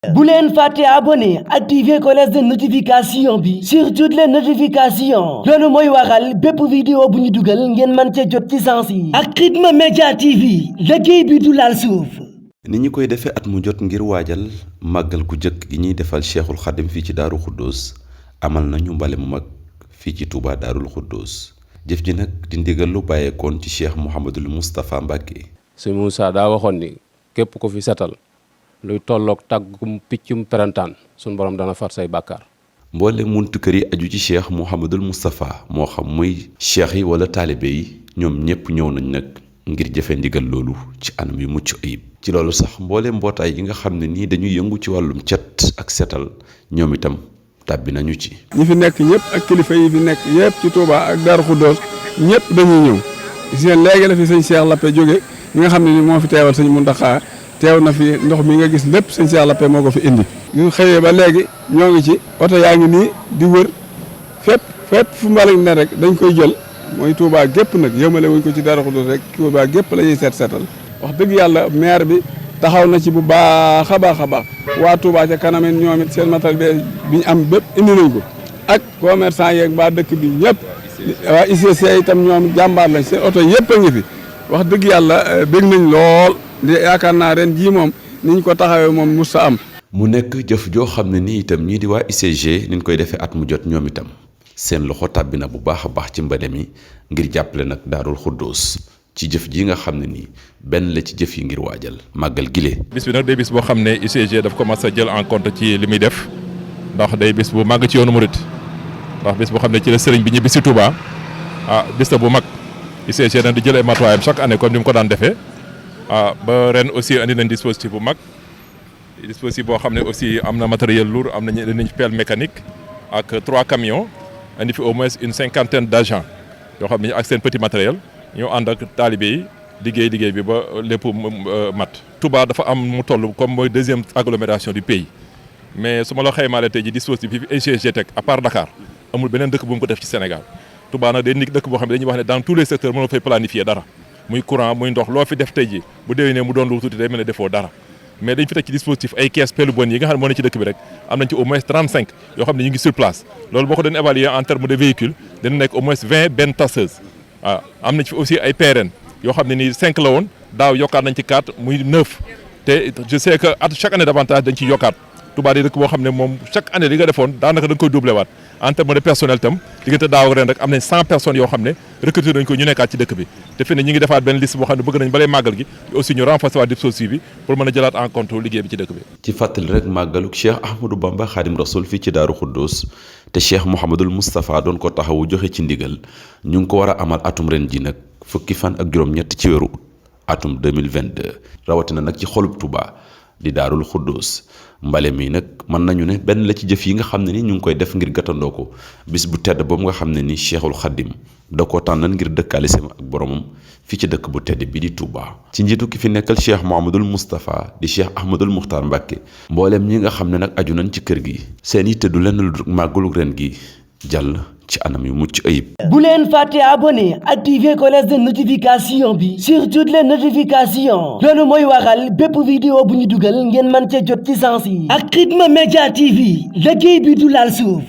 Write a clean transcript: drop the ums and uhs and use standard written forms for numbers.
bu leen fàtte abonné activer cloche de notification bi sur toutes les notifications loolu mooy waral bépp vidéo bu ñu dugal ngeen mën ca jot ci sens yi ak Khidma Media TV liggéey bi du laal suuf. ni ñu koy defee at mu jot ngir waajal màggal gu jëkk gi ñuy defal Cheikhul Khadim fii ci Daaru Xuddoos amal nañu mbale mu mag fii ci Touba Daarul Xuddoos jëf ji nag di ndigal lu bàyyeekoon ci Cheikh Mouhamadul Moustapha Mbacké. Sëñ Moussa daa waxoon ni képp ko fi setal luy tolloog tàggum piccum perantaan suñ borom dana far say bàkkaar. mboole muntu kër yi aju ci Cheikh Mouhamadul Moustapha moo xam muy cheikh yi wala taalibe yi ñoom ñëpp ñëw nañ nag ngir jëfe ndigal loolu ci anam yu mucc ayib. ci loolu sax mboole mbootaay yi nga xam ne nii dañuy yëngu ci wàllum cet ak setal ñoom itam tàbbi nañu ci. ñi fi nekk ñëpp ak kilifa yi fi nekk yëpp ci Touba ak Darou Khoudoss ñëpp dañuy ñëw gis ngeen léegi la fi sëñ Cheikh Lappé jóge ñi nga xam ne ni moo fi teewal sëñ Mountakha teew na fi ndox mi nga gis lépp sëñ Cheikh Lappé moo ko fi indi. ñu xëyee ba léegi ñoo ngi ci oto yaa ngi nii di wër fépp fu mbalit ne rek dañ koy jël mooy Touba gépp nag yëmale wuñ ko ci Darou Khoudoss rek Touba gépp la ñuy seetal wax dëgg yàlla maire bi taxaw na ci bu baax a baax a baax waa Touba ca kanam ñoom it seen matériel bi ñu am bépp indi nañ ko ak commerçant yeeg waa dëkk bi ñëpp waa ICC itam ñoom jàmbaar lañ seen oto yëpp a ngi fi wax dëgg yàlla bég nañ lool di yaakaar naa ren jii moom ni ñu ko taxawee moom mus sa am. mu nekk jëf joo xam ne nii itam ñii di waa ICG ni ñu koy defee at mu jot ñoom itam seen loxo tàbbi na bu baax a baax ci mbale mi ngir jàppale nag Daarul Xuddoos ci jëf ji nga xam ne nii benn la ci jëf yi ngir waajal màggal gile. bis bi nag day bis boo xam ne UCG daf commencé a jël en compte ci li muy def ndax day bis bu màgg ci yoonu murit ndax bis boo xam ne ci la sëriñ bi ñibbi si Touba bis la bu mag UCG nag di jël ay matuwaayam chaque année comme ni mu ko daan defee ba ren aussi andi nañ dispositif bu mag dispositif boo xam ne aussi am na matériel lourd am nañ pelle mécanique ak 3 camions andi fi au moins une 50aine d'agents yoo xam ne ak seen petit matériel. ñoo ànd ak taalibe yi liggéey bi ba lépp mat. Touba dafa am mu toll comme mooy deuxième agglomération du pays mais su ma la xaymaale tey ji dispositif bi UCG teg à part Dakar amul beneen dëkk bu mu ko def ci Sénégal Touba nag day nekk dëkk boo xam ne dañuy wax ne dans tous les secteurs mënoo fay planifier dara muy courant muy ndox loo fi def tey ji bu déwénee mu doon lu tuuti day mel ne defoo dara mais dañ fi teg ci dispositif ay caisse pelle bonne yi nga xam ne moo ne ci dëkk bi rek am nañ ci au moins 35 yoo xam ne ñu ngi sur place loolu boo ko doon évaluer en terme de véhicules dina nekk au moins 20 bennes tasseuses. waaw am nañ fi aussi ay PRN yoo xam ne nii 5 la woon daaw yokkaat nañ ci 4 muy 9 te je sais que chaque année davantage dañ ciy yokkaat Touba di dëkk boo xam ne moom chaque année li nga defoon daanaka da nga koy doublé waat en terme de personnel tam diggante daaw ren rek am nañ 100 personnes yoo xam ne recruté nañ ko ñu nekkaat ci dëkk bi te fi ne ñu ngi defaat benn liste boo xam ne bëgg nañ balay màggal gi aussi ñu renforcer waat dispositif bi pour mën a jëlaat en compte liggéey bi ci dëkk bi. ci fàttali rek màggaluk Cheikh Ahmadou Bamba Khadim Rasoul fii ci Daaru Xuddoos te Cheikh Mouhamadul Moustapha doon ko taxawu joxe ci ndigal ñu ngi ko war a amal atum ren ji nag fukki fan ak juróom-ñett ci weeru atum 2022 rawatina nag ci xolub Touba di Daarul Xuddoos mbale mi nag mën nañu ne benn la ci jëf yi nga xam ne ni ñu ngi koy def ngir gàttandoo ko bis bu tedd boobu nga xam ne ni Cheikhul Khadim da koo tànnal ngir dëkkaale sama ak boromam fii ci dëkk bu tedd bi di Touba. ci njiitu ki fi nekkal Cheikh Mouhamadul Moustapha di Cheikh Ahmadul Muxtaar Mbacké mbooleem ñi nga xam ne nag aju nañ ci kër gi seen yitte du lenn lu màggalu ren gi jàll ci anam yu mucc ayib. bu leen fàtte abonné activer cloche de notification bi sur toutes les notifications loolu mooy waral bépp vidéo bu ñu dugal ngeen mën ca jot ci sens yi ak Khidma Media TV liggéey bi du laal suuf.